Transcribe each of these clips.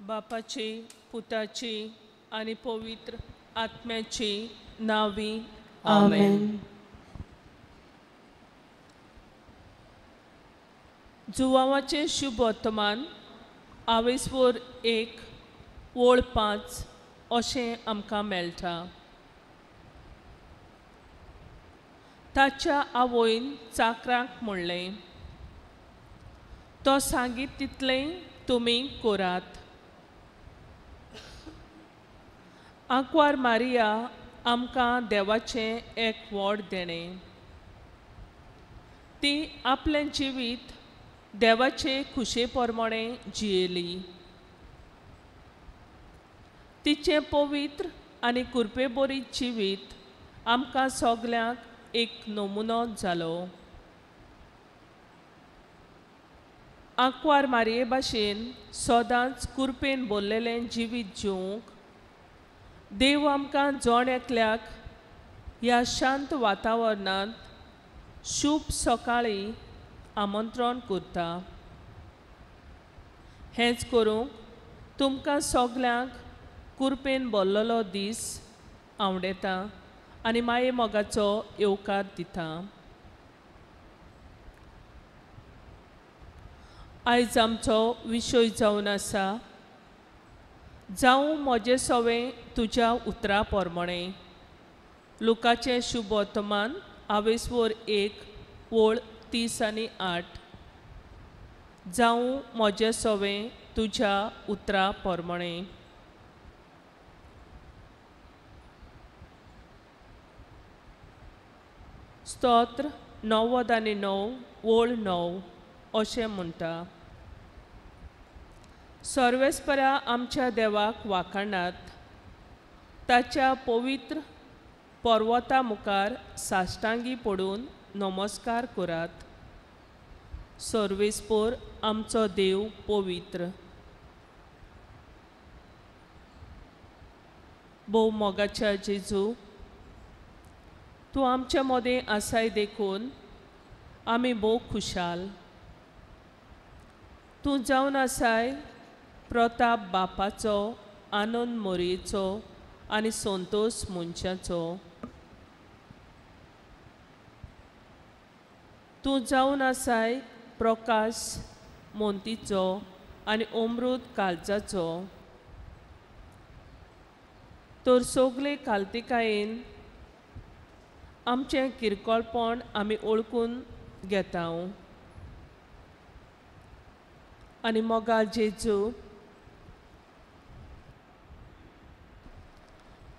बापाची पुताची आनी पवित्र आत्म्याची नावी आमेन. जुवावाचें शुभ वर्तमान आवेसवर 1 ओळ 5 अशें आमकां मेळटा. ताच्या आवयन चाकरांक म्हणलें, तो सांगीत तितलें तुमी करात. आंकवार मारिया आमकां देवाचें एक व्हड देणें. ती आपलें जिवीत देवाचे खुशे प्रमाणें जियेली. तिचें पवित्र आनी कृपेबरीत जिवीत आमकां सगल्यांक एक नमुनो जालो. आंकवार मारिये भाशेन सदांच कृपेन भरलेलें जिवीत जिवंक देव आमकां जण एकल्याक ह्या शांत वातावरणांत शुभ सकाळी आमंत्रण करता. हेंच करूंक तुमकां सगल्यांक कृपेन भरलेलो दीस आवडेता आनी माये मोगाचो येवकार दिता. आयज आमचो विशय जावन आसा, जावं म्हजें सवें तुज्या उतरा प्रमाणें. लुकाचें शुभ वर्तमान आवेसवर 1 ओळ 30 आनी 8. जावं म्हजें सवें तुज्या उतरा प्रमाणें. स्तोत्र 99 ओळ 9 अशें म्हणटा. सर्वेस्परा आमच्या देवाक वाखाणात, ताच्या पवित्र पर्वता मुखार साश्टांगी पडून नमस्कार करात. सर्वेस्पोर आमचो देव पवित्र. भोव मोगाच्या जेजू, तूं आमच्या मदें आसाय देखून आमी भोव खुशाल. तूं जावन आसाय प्रताप बापाचो, आनंद मोरयेचो आनी संतोष मनशाचो. तूं जावन आसाय प्रकाश मोंतीचो आनी अमृत काळजाचो. तर सगळे कालतिकायेन आमचें किरकोळपण आमी ओळखून घेता. आनी मोगाळ जेजू,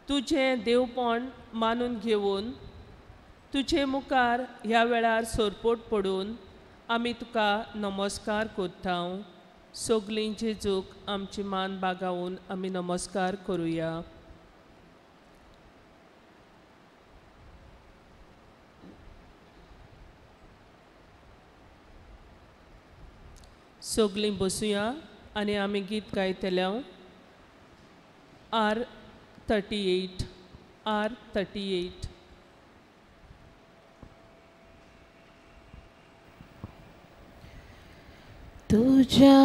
तुजें देवपण मानून घेवन तुजे मुखार ह्या वेळार सरपोट पडून आमी तुका नमस्कार करता. सगळीं जेजूक आमची मान बागावन आमी नमस्कार करुया. सगळीं बसुया आनी आमी गीत गायतले. R 38 R 38. तुझ्या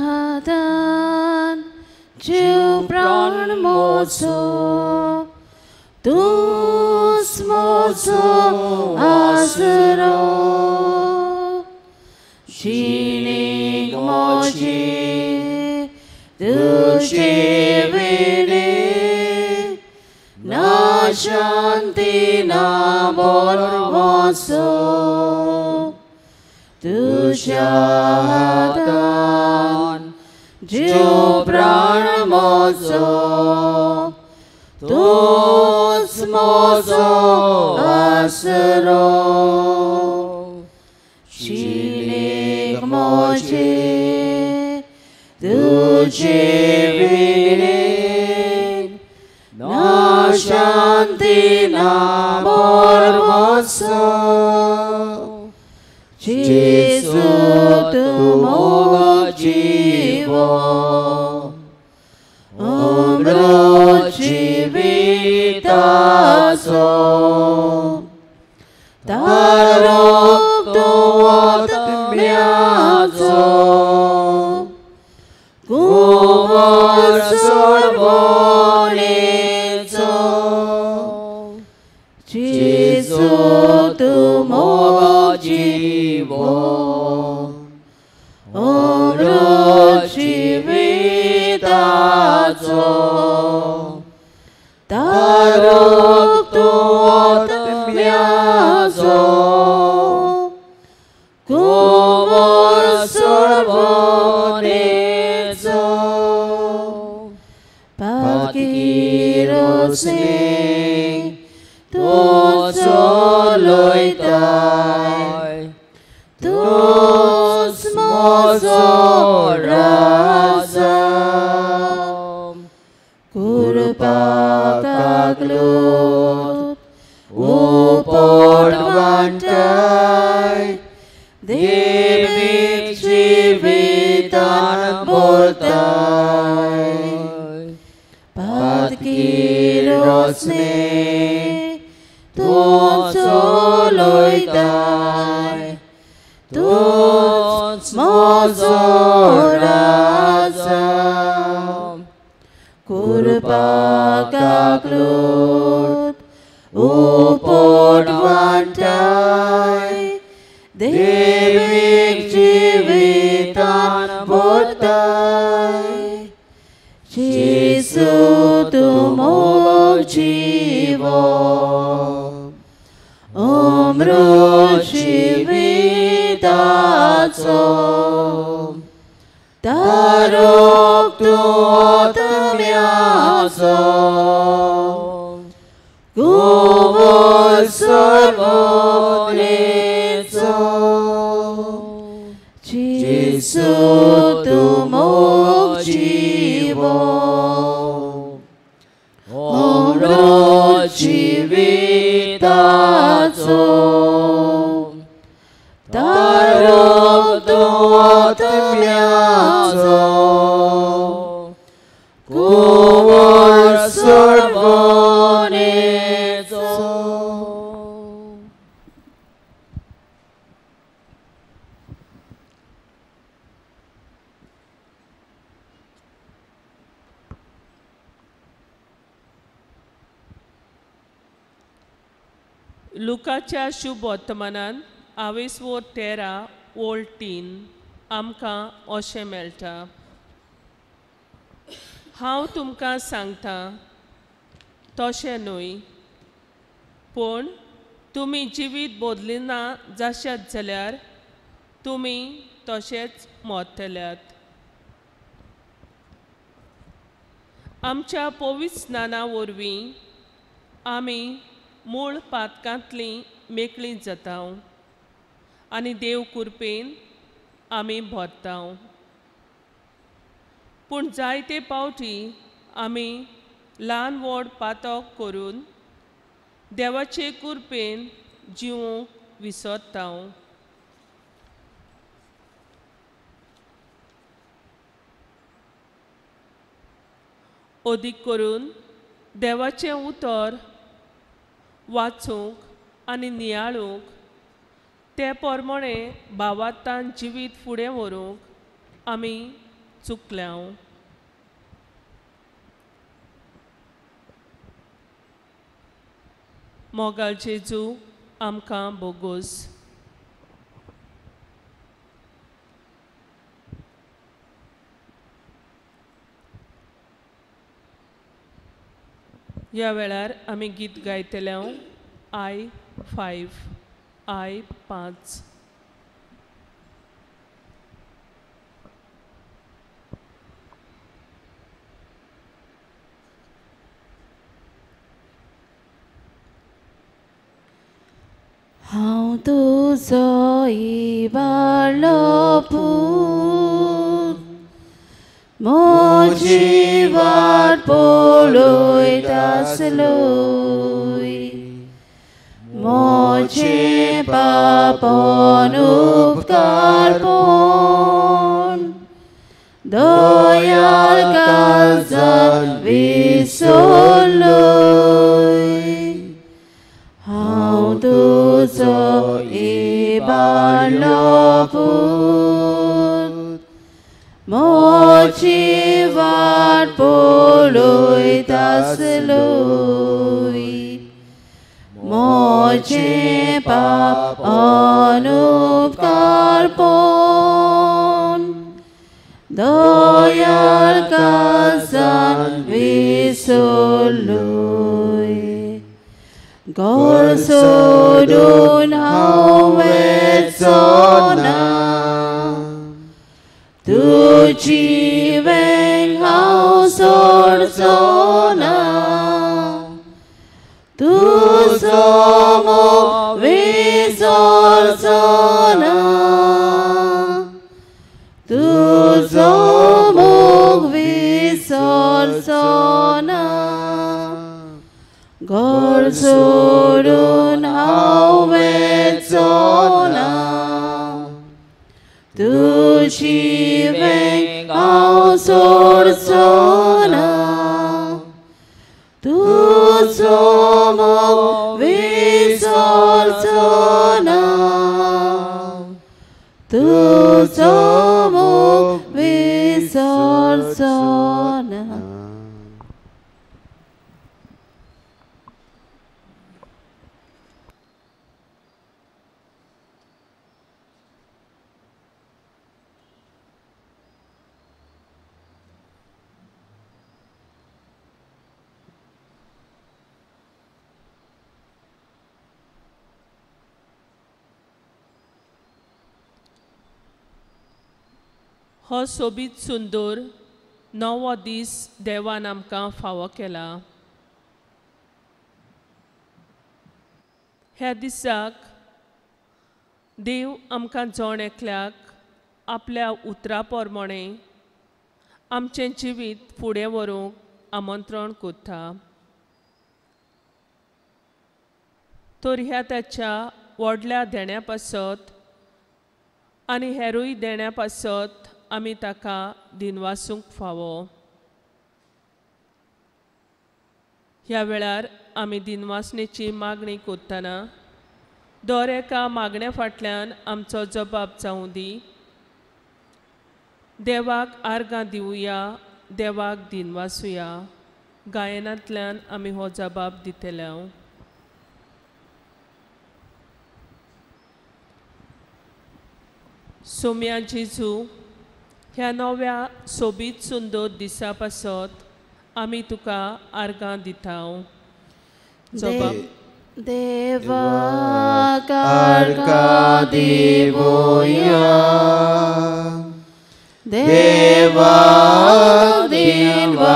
हातान जीव प्राण मोजो, तूच मोजो आसरो. जिणेक म्हजे तुजे विणे ना शांती ना भरवंसो. तुझ्या हातान जीव प्राण म्हजो, तूच म्हजो आसरो. जिणेक म्हजे तुजे विणे ना शांती ना भरवंसो. जेजू तूं म्हजो जिवो, अमृत जिविताचो. तारक तूं आत्म्याचो, कुंवर जेजू तूं मोग जिवो अमृत जिविताचो तारक तूं आत्म्याचो कुंवर सोडवणेचो पाकिरोसने तूं चलयताय तूंच म्हजो राजा कृपा कागलूत उपट वांटाय देवीक जिवितान भरताय पातकिरोसने तूं चलयताय तूंच म्हजो राजा कृपा कागलूत उपट वांटाय देवीक जिवितान भरताय जेजू तूं मोग जिवो अमृत जिविताचो तारक तूं आत्म्याचो कुंवर सोडवणेचो जेजू तूं मोग जिवो अमृत जिविताचो तारक तूं आत्म्याचो कुंवर सोडवणेचो. लुकाच्या शुभ वर्तमानान आवेसवोर 13 ओळ 3 आमकां अशें मेळटा. हांव तुमकां सांगता तशें न्हय, पूण तुमी जिवीत बदलिना जाशात जाल्यार तुमी तशेंच मरतल्यात. आमच्या पवित्र स्नाना वरवीं आमी मूळ पातकांतली मेकळी जाता आनी देव कृपेन आमी भरता. पूण जायते पावटी आमी ल्हान व्हड पातक करून देवाचे कृपेन जिवूंक विसरता. अदीक करून देवाचें उतर वाचूंक आनी नियाळूंक ते प्रमाणे भावार्थान जिवीत फुडें व्हरूंक आमी चुकल्या. मोगाळ जेजू आमकां बोगोस. ह्या वेळार आमी गीत गायतले I 5 I 5. हांव तुजो इबाडलो पूत म्हजी वाट पळयत आसलोय म्हजें पापन उपकारपण दयाळ काळजान विसरलोय. हांव तुजो इबाडलो पूत म्हजी वाट पळयत आसलोय मोजे पाप अनुपकार पोन दयाल काजान विसरलोय घर सोडून हांव वचना तुजी वेंग हांव सोडचो ना तुजो मोग विसरचो ना तुजो मोग विसरचो ना घर सोडून हांव वचो ना तुजी वेंग हांव सोडचो ना तुजो मोग विसरचो ना तुजो मोग विसरचो ना. हो सोबीत सुंदर नवो दीस देवान आमकां फावो केला. ह्या दिसाक देव आमकां जण एकल्याक आपल्या उतरा प्रमाणे आमचें जिवीत फुडें व्हरूंक आमंत्रण करता. तर ह्या ताच्या व्हडल्या देण्या पासत आनी हेरूय देण्या पासत आमी ताका दिनवासूंक फावो. ह्या वेळार आमी दिनवासणेची मागणी करतना दर एका मागण्या फाटल्यान आमचो जबाब जावं दी. देवाक आर्गां दिवया, देवाक दिनवासुया. गायनांतल्यान आमी हो जबाब दितले. सोम्या जेजू, ह्या नव्या सोबीत सुंदर दिसा पासत आमी तुका आर्गां दिता. देवाक आर्गां दिवया, देवाक दिनवासुया,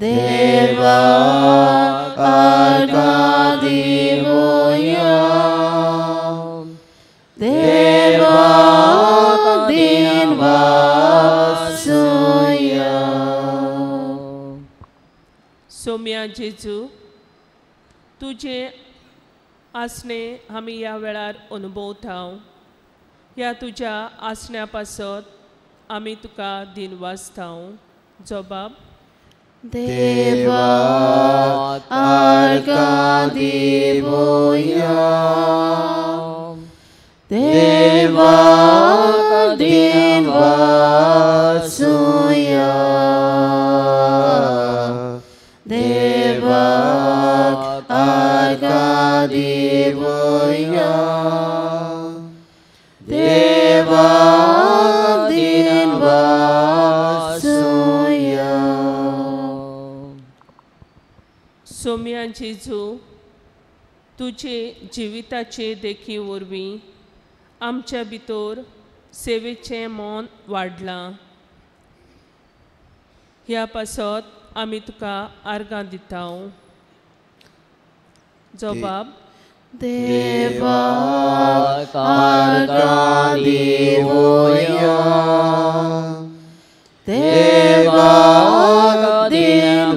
देवाक आर्गां दिवया, देवाक दिनवासुया. सोम्या जेजू, तुजें आसणें आमी ह्या वेळार अनुभवता. ह्या तुज्या आसण्या पासत आमी तुका दिनवासता. जबाब देवाक आर्गां दिवया, देवाक दिनवासुया, देवाक आर्गां दिवया, देवाक दिनवासुया. सोम्या जेजू, तुजे जिविताचे देखी वरवीं आमच्या भितर सेवेचें मन वाडलां. ह्या पासत आमी तुका आर्गां दिता. जबाब देवाक आर्गां दिवया, देवाक दिनवासुया,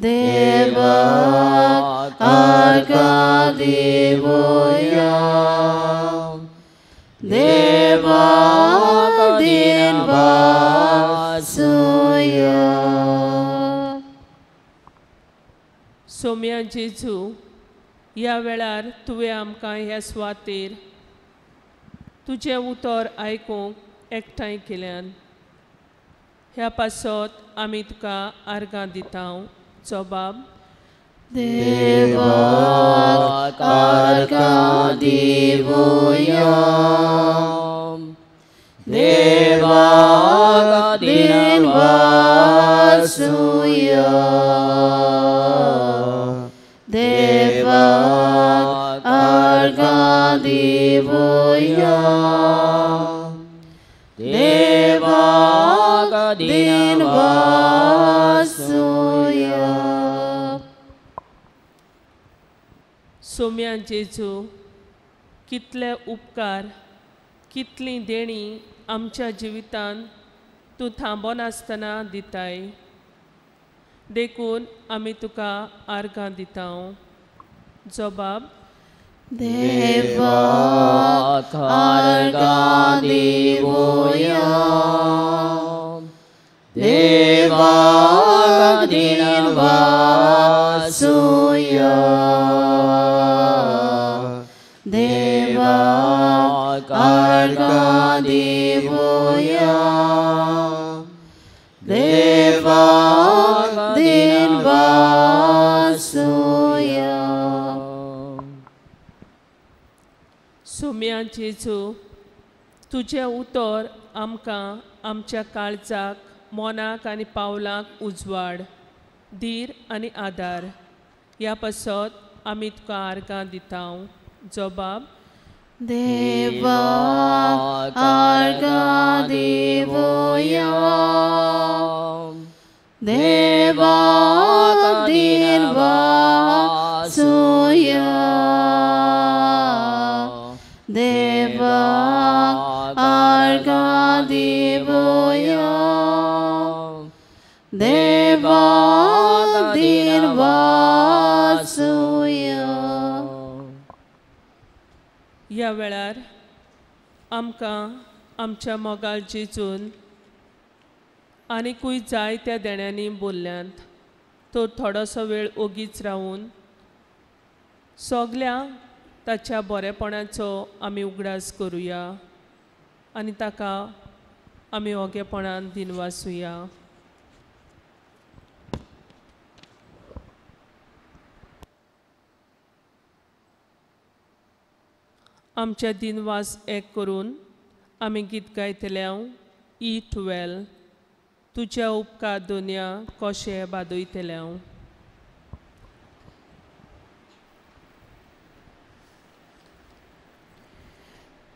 देवाक आर्गां दिवया, देवाक दिनवासुया. सोम्या जेजू, ह्या वेळार तुवें आमकां ह्या सुवातेर तुजें उतर आयकूंक एकठांय केल्यान. ह्या पासत आमी तुका आर्गां दिता. जबाब देवाक आर्गां दिवया, देवाक दिनवासुया, देवाक आर्गां दिवया, देवाक दिनवासुया. सोम्या जेजू, कितले उपकार, कितली देणी आमच्या जिवितान तूं थांबनासतना दिताय, देखून आमी तुका आर्गां दिता. जबाब देवाक आर्गां दिवया, देवाक दिनवासुया, देवाक आर्गां दिवया, देवाक दिनवासुया. सोम्या जेजू, तुजें उतर आमकां आमच्या काळजाक, मनाक आनी पावलाक उजवाड, धीर आनी आदार. ह्या पासत आमी तुका आर्गां दिता. जबाब देवाक आर्गां दिवया, देवाक दिनवासुया, देवाक आर्गां दिवया, देवाक दिनवासुया. ह्या वेळार आमकां आमच्या मोगाल जेजून आनिकूय जायत्या देण्यांनी बोल्ल्यांत, तो थोडोसो वेळ ओगीच रावून सगल्या ताच्या बरेपणाचो आमी उगडास करुया आनी ताका आमी ओगेपणान दिनवासुया. आमच्या दिनवास एक करून आमी गीत गायतले E12, तुज्या उपकार दुनिया कशें बादयतले.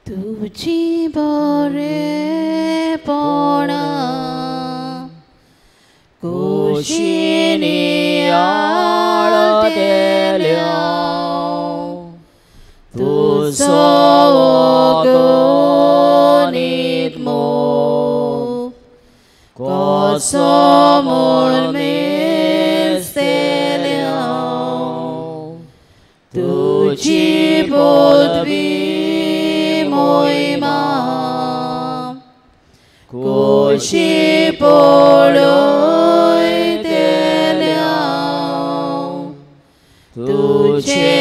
तुजी बरेपणा कुशीनी आळतेल्या, तुजो गणीत मोग कसो म्हूण मेजतल्या, तुजी पदवी मोहिमा कुशी पळयतल्या, तुजे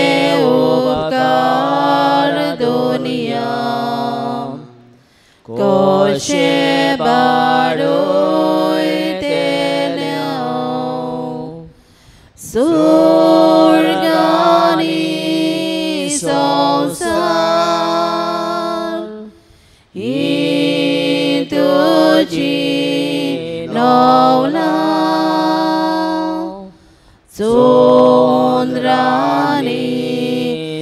उपकार दुनिया कशे बाडयतल्या. सुर्गानी संवसार ही तुजी नवला, चंद्रानी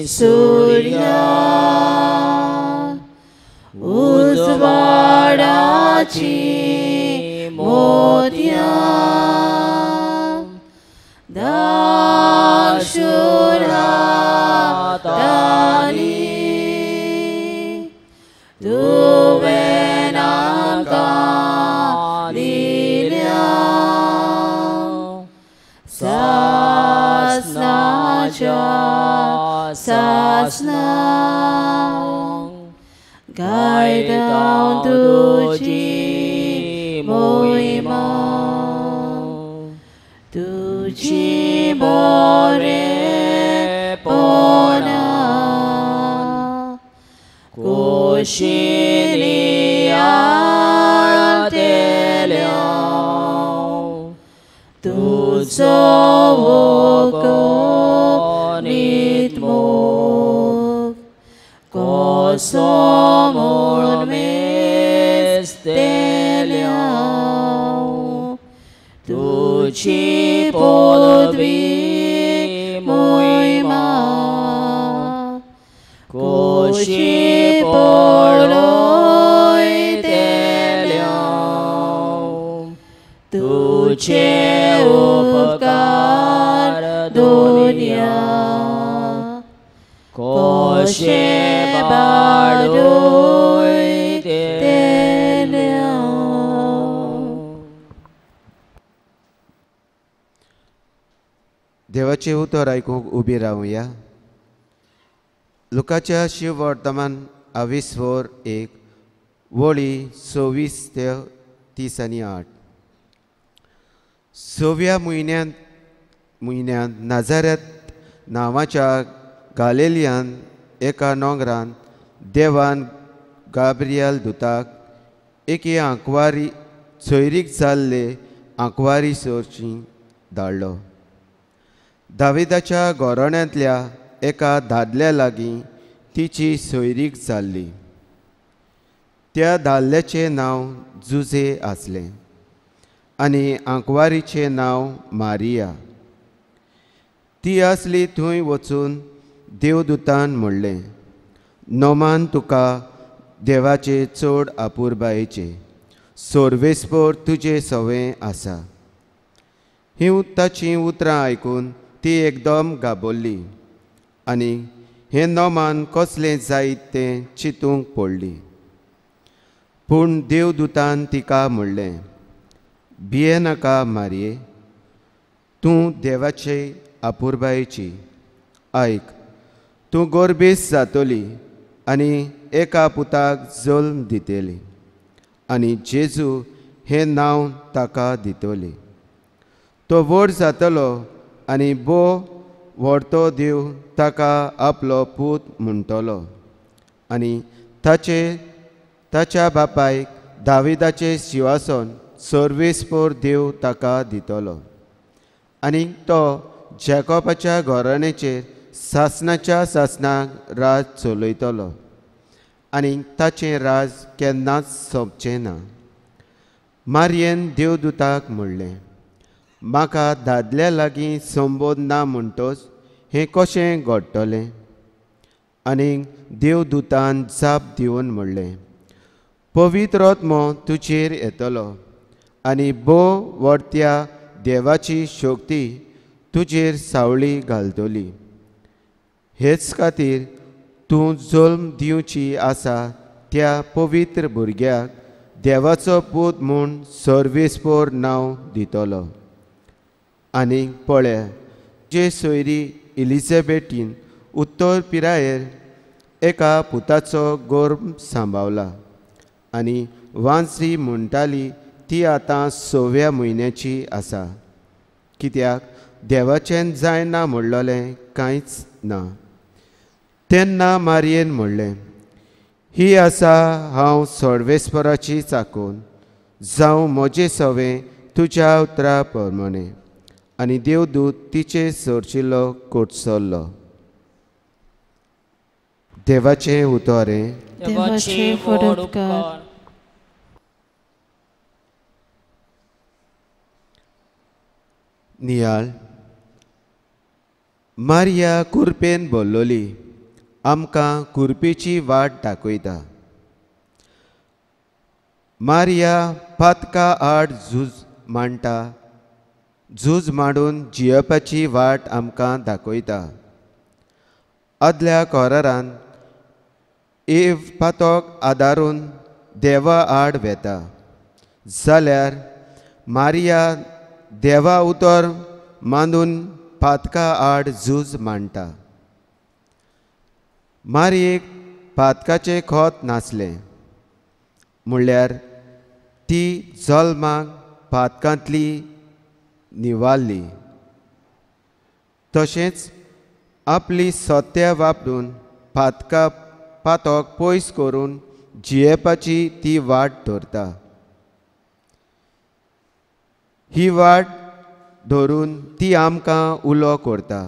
सूर्या उजवाडाची मोतयां, दाक्षुरातानी तुवें आमकां दिल्या, सासनाच्या सासना गायता तुजी मोहिमा, तुजी बरेपणा कुशीनी नियाळतेल्यांव तुजो गणीत मोग कसो म्हूण मेजतेल्यांव तुजी पदवी मोहिमा कशी पळयतेल्यांव तुजे उपकार दुनिया कशे बाडयतेल्यांव. देवाचें उतर आयकूंक उबी रावया. लुकाच्या शिववर्तमान आवीस 1 वळी 26 ते 38. 6व्या म्हयन्यांत नाजारेत नांवाच्या गालिलियान एका नोंगरान देवान गाब्रियल दुताक एके आंकवारी सोयरीक जाल्ले आंकवारी सोरची धाडलो. दाविदाच्या घराण्यांतल्या एका दादल्या लागीं तिची सोयरीक जाल्ली. त्या दादल्याचें नांव जुझे आसलें आनी आंकवारीचें नांव मारिया. ती आसली थंय वचून देवदूतान म्हणलें, नोमान तुका देवाचे चड आपुरबायेचे सोर्वेस्पोर तुजे सवें आसा. हीं ताचीं उतरां आयकून ती एकदम गाबोल्ली आनी हें नोमान कसलें जायत तें चिंतूंक पडली. पूण देवदूतान तिका म्हणलें, भियेनाका मारये, तूं देवाचे आपुरबायेची. आयक, तूं गोरबेस जातली आनी एका पुताक जल्म दितली आनी जेजू हें नांव ताका दितली. तो व्हड जातलो आनी बो व्हडतो देव ताका आपलो पूत म्हणटलो आनी ताच्या बापायक दाविदाचें शिंवासन सर्वेस्पोर देव ताका दितलो आनी तो जॅकॉबाच्या घराण्याचेर सासणाच्या सासणाक राज चलयतलो आनी ताचें राज केन्नाच सोंपचें ना. मारयेन देवदूताक म्हणलें, म्हाका दादल्या लागीं संबोध ना म्हणटच हें कशें घडटलें? आनी देवदूतान जाप दिवन म्हणलें, पवित्र आत्मो तुजेर येतलो आनी भो व्हडत्या देवाची शक्ती तुजेर सावळी घालतली. हेच खातीर तूं जल्म दिवची आसा त्या पवित्र भुरग्याक देवाचो पूत म्हूण सर्वेस्पोर नांव दितलो. आनी पळय, तुजे सोयरी एलिझाबेथीन उत्तर पिरायेर एका पुताचो गर्भ सांबावला आनी वांजरी म्हणटाली ती आतां 6व्या म्हयन्याची आसा, कित्याक देवाचें जायना म्हणलेलें कांयच ना. तेन्ना मारयेन म्हणलें, ही आसा हांव सर्वेस्पराची चाकून, जावं म्हजें सवें तुज्या उतरा प्रमाणें. आनी देवदूत तिचे सरशिल्लो कोटसल्लो. देवाचें उतर हें. देवाचे व्हड उपकार. नियाळ. मारिया कुरपेन बोल्लोली आमकां कुरपेची वाट दाखयता. मारिया पातका आड झूज मांडटा, झूज मांडून जियेवपाची वाट आमकां दाखयता. आदल्या कोरारान एव पातक आदारून देवा आड वेता जाल्यार मारिया देवा उतर मानून पातका आड झूज मांडटा. मारयेक पातकाचें खोत नासलें, म्हणल्यार ती जल्माक पातकांतली निवारली. तशेंच आपली सत्या वापरून पातका पातक पयस करून जियेपाची ती वाट धरता. ही वाट धरून ती आमकां उलो करता.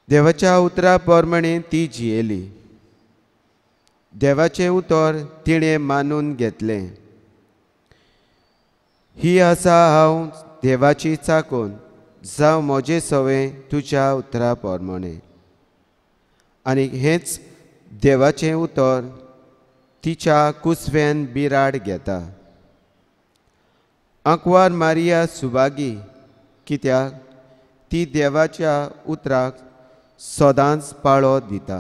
देवाच्या उतरा प्रमाणे ती जियेली. देवाचें उतर तिणें मानून घेतलें. ही आसा हांव देवाची चाकून, जावं म्हजें सवें तुज्या उतरा प्रमाणे. आनी हेंच देवाचें उतर तिच्या कुसव्यान बिराड घेता. आंकवार मारिया सुभागी, कित्याक ती देवाच्या उतराक सदांच पाळो दिता.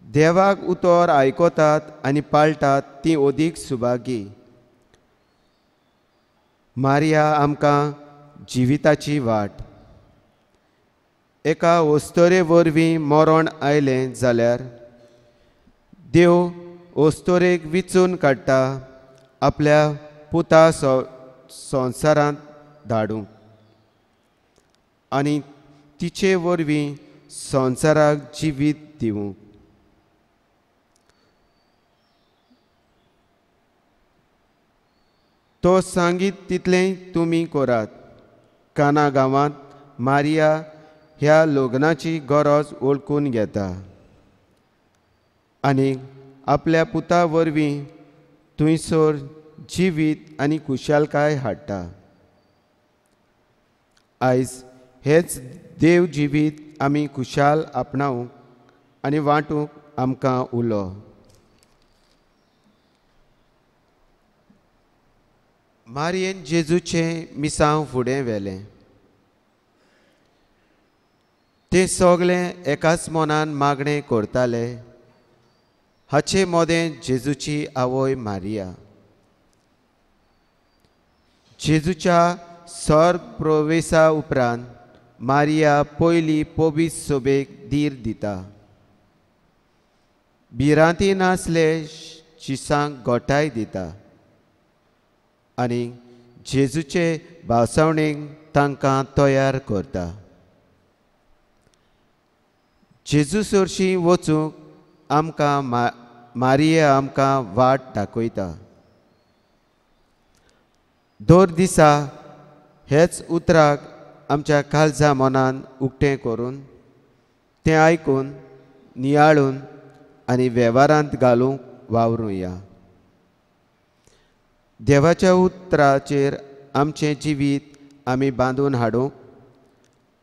देवाक उतर आयकतात आनी पाळटात ती अदीक सुभागी. मारिया आमकां जिविताची वाट. एका अस्तोरे वरवीं मरण आयलें जाल्यार देव अस्तोरेक विचून काडटा आपल्या पुता संवसारांत धाडूंक आनी तिचे वरवीं संवसाराक जिवीत दिवंक. तो सांगीत तितलें तुमी करात. काना गांवांत मारिया ह्या लग्नाची गरज वळखून घेता आनी आपल्या पुता वरवीं थंयसर जिवीत आनी खुशालकाय हाडटा. आयज हेच देव जिवीत आमी खुशाल आपणावंक आनी वांटूंक आमकां उलो. मारियेन जेजूचें मिसांव फुडें व्हेलें. ते सगळे एकाच मनान मागणें करताले. हाचे मदें जेजूची आवय मारिया जेजूच्या स्वर्ग प्रवेशा उपरांत मारिया पयली पवित्र सभेक धीर दिता. भिरांती नासले शिसांक गोठाय दिता आनी जेजूचे भासावणेक तांकां तयार करता. जेजू सरशीं वचूंक आमकां मारिया आमकां वाट दाखयता. दर दिसा हेच उतराक आमच्या काळजा मनान उक्तें करून तें आयकून नियाळून आनी वेव्हारांत घालूंक वावरुया. देवाच्या उतराचेर आमचें जिवीत आमी बांदून हाडूंक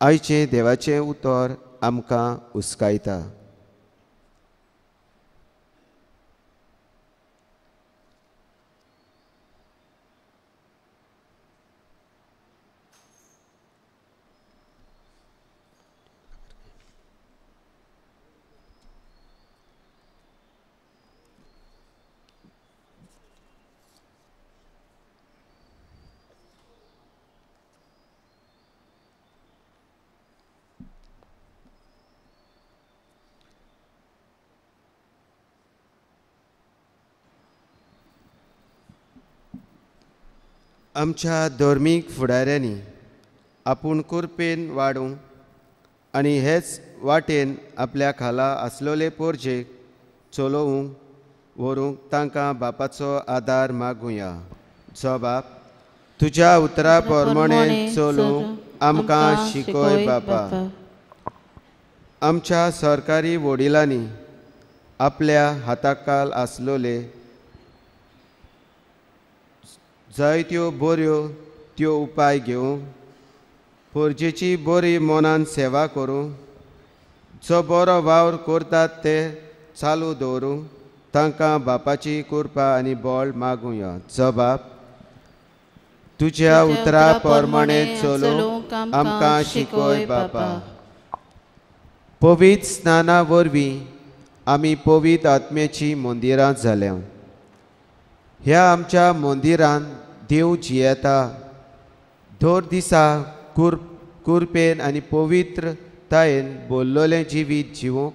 आयचें देवाचें उतर आमकां उस्कायता. आमच्या धर्मीक फुडाऱ्यांनी आपूण कुरपेन वाडूंक आनी हेच वाटेन आपल्या खाला आसलेले पोरजेक चलोवंक व्हरूंक तांकां बापाचो आदार मागुया. जो बाप तुज्या उतरा प्रमाणे चलूंक आमकां शिकय बापा. आमच्या सरकारी वडिलांनी आपल्या हाताकाल आसलेले जायत्यो बऱ्यो त्यो उपाय घेवंक पोरजेची बरी मनान सेवा करूंक जो बरो वावर करतात ते चालू दवरूंक तांकां बापाची कृपा आनी बळ मागुया. जो बाप तुज्या उतरा प्रमाणे चलूंक आमकां शिकय बापा. पवित्र स्नाना वरवीं आमी पवित्र आत्म्याची मंदिरां जाल्या. ह्या आमच्या मंदिरांत देव जियेता. दर दिसा कुरपेन आनी पवित्रतायेन बोल्लोलें जिवीत जिवूंक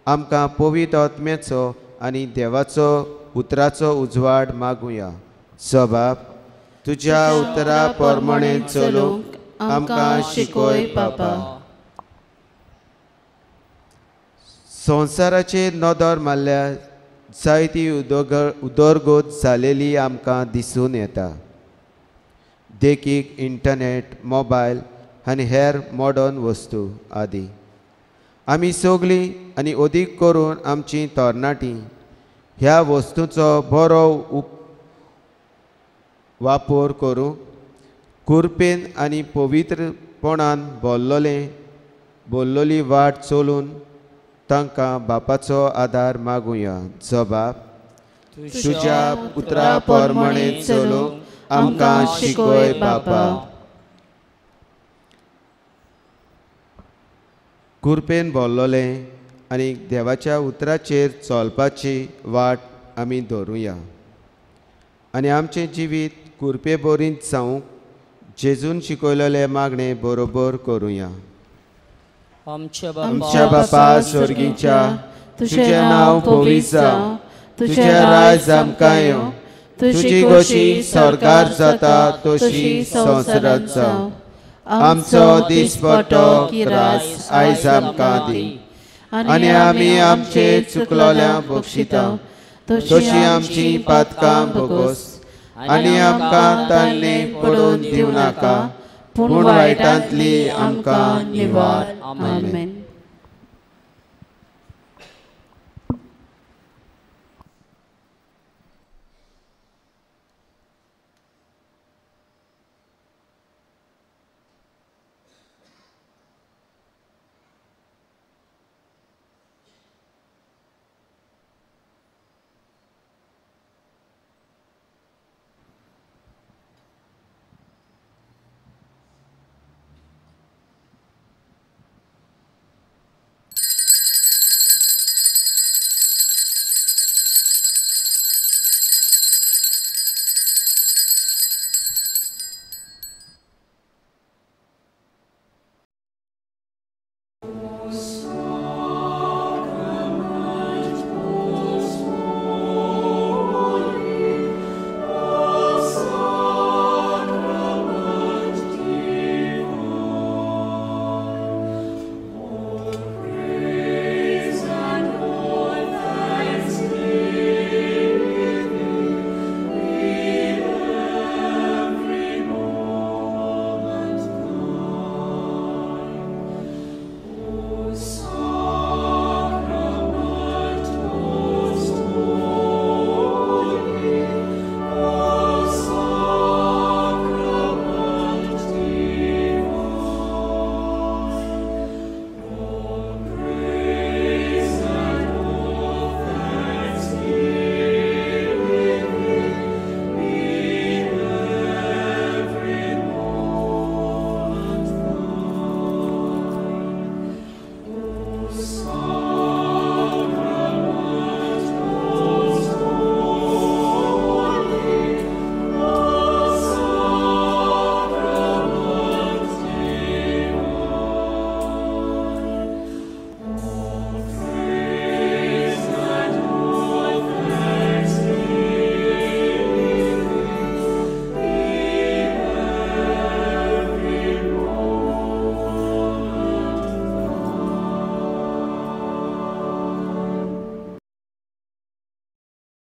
आमकां पवित्र आत्म्याचो आनी देवाचो उतराचो उजवाड मागुया. जो बाप तुज्या उतरा प्रमाणे चलूंक आमकां शिकय बापा. संवसाराचेर नदर मारल्यार जायती उदरगत जालेली आमकां दिसून येता. देखीक इंटरनेट, मोबायल आनी हेर मॉडर्न वस्तू आदी. आमी सगळीं आनी अदीक करून आमची तरणाटीं ह्या वस्तूचो बरो वापर करूंक कुरपेन आनी पवित्रपणान बोल्लोली वाट चलून तांकां बापाचो आदार मागुया. जबाब तुज्या उतरा प्रमाणे चलूंक आमकां शिकय बापा. कुरपेन बोल्लोलें आनी देवाच्या उतराचेर चलपाची वाट आमी धरुया आनी आमचें जिवीत कुरपे बोरींत जावंक जेजून शिकयलेलें मागणें बरोबर करुया. आमच्या बापा स्वर्गीच्या, तुजें नांव पवित्र जावं, तुजें राज आमकां येवं, तुजी गोशी सरकार जाता तशी संवसारांत जावं. आमचो दिसपट्टो ग्रास आयज आमकां दी आनी आमी आमचे चुकलोल्या बक्षिता तशी आमची पातकां भोगोस आनी आमकां तान्ने पडून दिवं नाका, पूण वायटांतली आमकां निवार. आमेन.